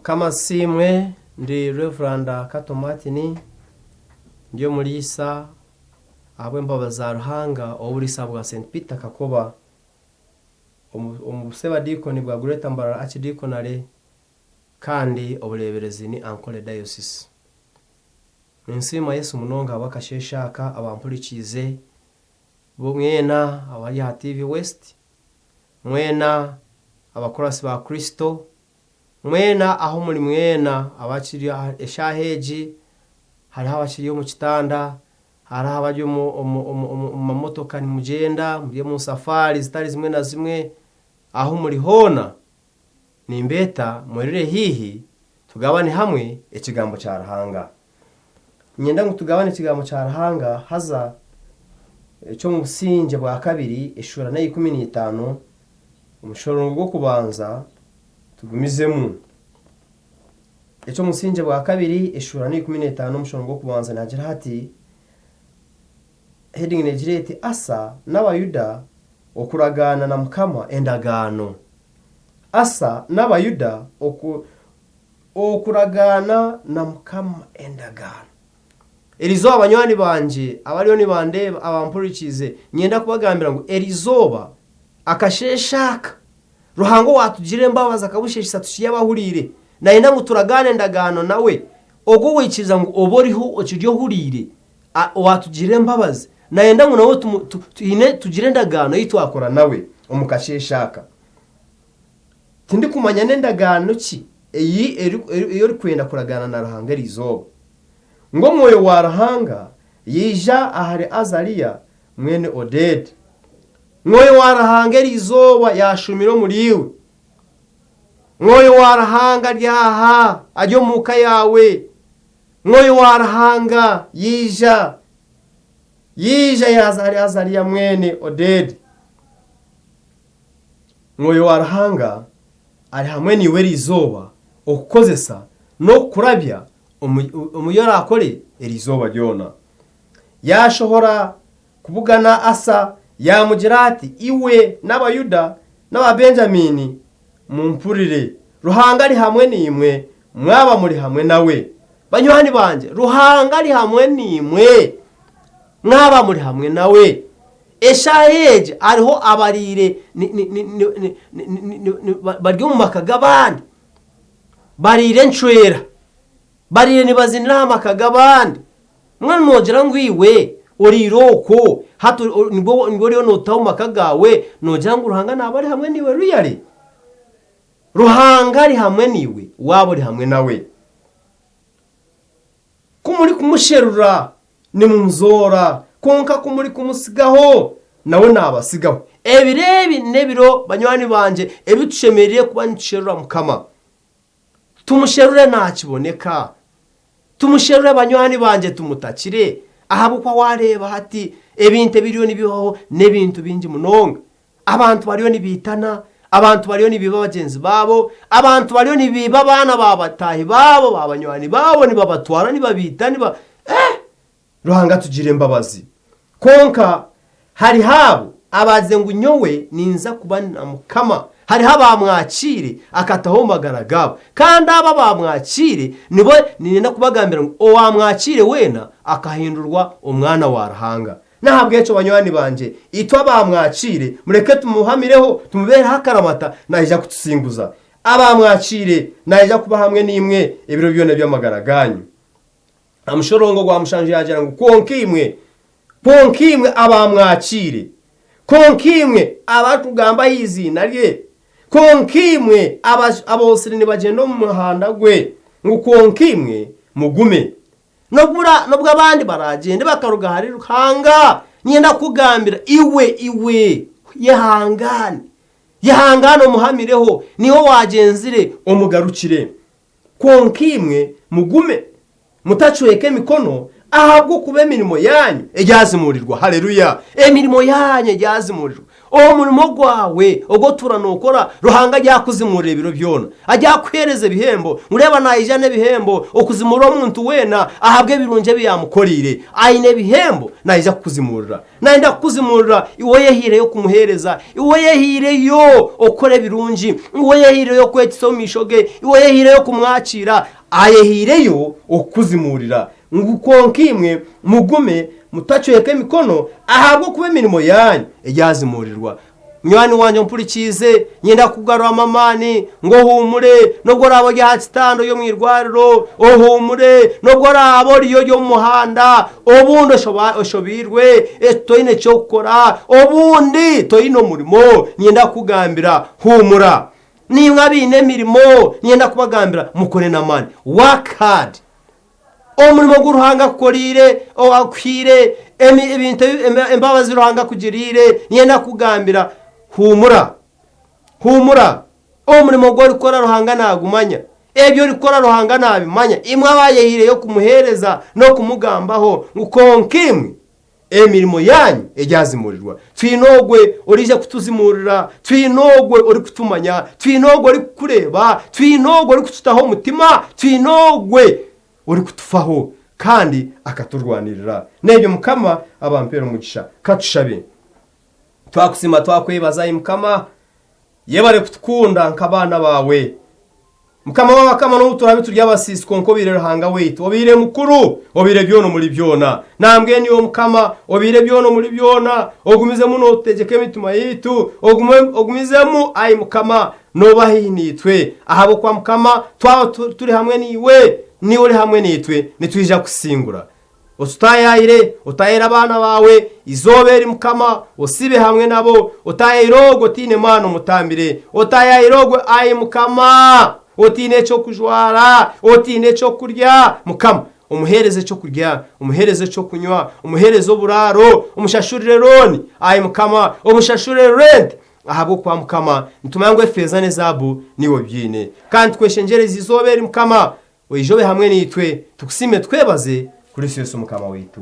Mukama asiimwe ndi Rev Kato Martin ndi omuriisa ahabw'embabazi za Ruhanga ow'oburiisa bwa St Peter Kakoba omu busebadiikoni bwa Greater Mbarara Archdeaconry kandi obureeberezi ni Ankole Diocese. Ninsiima Yesu munonga ahabw'akasheeshe aka abampurikiize bo mwena abari aha TV West, mwena abakuratsi ba Kristo, mwena ahu muri mwena abakiri eshaaha egi, hariho abakiri omu kitanda, hariho abari omu mamotoka nimugyenda, muri omu safaari zitari zimwe na zimwe, ahu muri hoona nimbeeta mwirire haihi tugabane hamwe ekigambo kya Ruhanga. Niinyenda ngu tugabane ekigambo kya Ruhanga haza eky'omu busingye bwa kabiri eshuura n'eya 15 omushororongo gw'okubanza tugumizemu. Eky'omu busingye bwa kabiri eshuura n'eya 15 omushororongo gw'okubanza nihagira hati, heading negira eti Asa n'Abayuda okuragaana na Mukama endagaano. Asa n'Abayuda oku Okuragaana na Mukama endagaano. Erizooba banywani bangye abariyo nibandeeba abampurikiize, niinyenda kubagambira ngu erizooba akasheeshe aka, Ruhanga owaatugirira embabazi akabusheeshesa tukiri abahuriire, naayenda ngu turagaane endagaano nawe. Ogwo owaikiriza ngu obe oriho okiri ohuriire, owaatugirira embabazi, naayenda ngu nawe tugire endagaano ei twakora nawe omu kasheeshe aka. Tindikumanya n'endagaano ki ei ei orikwenda kuragaana na Ruhanga eri izooba. Ngu Omwoyo wa Ruhanga yaija ahari Azaria mwene Odedi. Mwoyo wa Ruhanga eri izooba yaashuumire omuriiwe. Mwoyo wa Ruhanga ari aha, ari omu ka yaawe. Mwoyo wa Ruhanga yaija, yaija yaaza ahari Azaria mwene Odedi. Mwoyo wa Ruhanga ari hamwe naiwe eri izooba okukozesa n'okukurabya omu bi oraakore eri izooba ryona. Yaashohora kubugana Asa, yaamugira ati, Iwe n'Abayuda n'Ababenjamiini mumpurire. Ruhanga ari hamwe naimwe mwaba muri hamwe nawe. Banywani bangye, Ruhanga ari hamwe naimwe mwaba muri hamwe nawe. Eshaaha egi hariho abariire bari omu maka g'abandi, bariire encwera, bariire nibazinira aha maka g'abandi. Mbwenu noogira ngu iwe oriire okwo hati nibwo oriyo nootaaha omu maka gaawe noogira ngu Ruhanga naaba ari hamwe naiwe really? Ruhanga ari hamwe naiwe waaba ori hamwe nawe. Ku murikumusherura, nimumuzoora, kwonka ku murikumutsigaho, nawe naabatsigaho. Ebiro ebi n'ebiro, banywani bangye, ebi tushemereire kuba nitusherura Mukama. Tumusherure naakiboneka. Tumusherure banywani bangye tumutakire, ahabw'okuba waareeba hati ebintu ebiriyo nibibaho n'ebintu bingi munonga. Abantu bariyo nibaitana, abantu bariyo nibaiba bagyenzi baabo, abantu bariyo nibaiba abaana ba bataahi baabo, ba banywani baabo nibabatwara nibabaita niba eh! Ruhanga atugirire embabazi. Kwonka hariho abo abaagize ngu nyowe ninza kuba na Mukama. Hariho abaamwakiire akataho omu magara gaabo. Kandi abo abaamwakiire nibo niinyenda kubagambira ngu owaamwakiire weena akahindurwa omwana wa Ruhanga. N'ahabw'ekyo banywani bangye, itwe abaamwakiire, mureke tumuhamireho, tumubeereho akaramata, naija kutusinguza. Abaamwakiire, naija kuba hamwe naimwe ebiro byona eby'amagara gaanyu. Aha mushorongo gwa mushanju yaagira ngu, Kwonka imwe, kwonka imwe abaamwakiire, kwonka imwe abarikugamba aha iziina rye, kwonka imwe aboosire nibagyenda omu muhanda gwe, ngu kwonka imwe mugume. N'obu abandi baraagyende bakaruga ahari Ruhanga, niinyenda kukugambira iwe, iwe yehangaane. Yehangaane omuhamireho, niiwe waagyenzire omugarukire. Kwonka imwe mugume, mutacweka emikono, ahabw'okuba emirimo yaanyu eryazimuurirwa. Haleluya! Emirimo yaanyu eryazimuurirwa. Omurimo gwawe ogu otuura nookora, Ruhanga aryakuzimurira ebiro byona. Aryakuheereza ebihembo. Ngu reeba naija n'ebihembo okuzimurira omuntu weena ahabw'ebirungi ebi yaamukoreire. Aine ebihembo, naija kukuzimurira. Naayenda kukuzimurira iwe oyehaireyo kumuheereza, iwe oyehaireyo okukora ebirungi, iwe oyehaireyo okwetisa omu maisho ge, iwe oyehaireyo kumwakiira. Ayehaireyo okukuzimurira. Ngu kwonka imwe mugume mutacweka emikono ahabw'okuba emirimo yaanyu eryazimuurirwa. Munywani wangye ompurikiize, niinyenda kukugaruramu amaani ngu ohuumure n'obu oraabe ori aha kitanda ori omu irwariro, ohuumure n'obu oraabe oriyo ori omu muhanda, obundi oshobeirwe, toine ky'okukora, obundi toine omurimo, niinyenda kukugambira huumura. Naimwe abaine emirimo, niinyenda kubagambira mukore n'amaani, work hard. Omurimo ogu Ruhanga akukoreire, akuhaire, ebintu embabazi Ruhanga akugiriire, niinyenda kukugambira huumura. Huumura. Omurimo ogu orikukora Ruhanga naagumanya. Ebi orikukora Ruhanga naabimanya. Imwe abaayehaireyo kumuheereza n'okumugambaho ngu kwonka imwe Emirimo yaanyu eryazimuurirwa. Twine ogwe oriija kutuzimuurira, twine ogwe orikutumanya, twine ogwe orikukureeba, twine ogwe orikututaho omutima, twine ogwe orikutufaho kandi akaturwanirira. N'ebyo Mukama abampeere omugisha. Ka tushabe. Twakusiima twakwebaza ai Mukama, yebare kutukunda nk'abaana baawe. Mukama w'abakama n'obu turaabe turi abasiisi kwonka obaire Ruhanga waitu, obaire mukuru, obaire byona omuri byona. Nambwenu iwe Mukama, obaire byona omuri byona, ogumizemu nootutegyeka emitima yaitu, ogume, ogumizemu, ai Mukama, nooba haihi naitwe. Ahabw'okuba Mukama, twaba turi hamwe naiwe, naiwe ori hamwe naitwe, nitwija kusingura. Otutaayaayire, otaayaayire abaana baawe eizooba eri, Mukama, osiibe hamwe nabo. Otaayaayire ogwo otaine mwana omutambire. Otaayaayire ogwo, ai Mukama, otaine eky'okujwara, otaine eky'okurya. Mukama, omuheereze eky'okurya, omuheereze eky'okunywa, omuheereze oburaaro, omushashurire looni, ai Mukama, omushashurire renti. Ahabw'okuba Mukama, nitumanya ngu efeeza n'ezaabu niiwe obiine. Kandi tukweshengyereza eizooba eri, Mukama, Oije obe hamwe naitwe, tukusiime tukwebaze, Kristo Yesu Mukama waitu.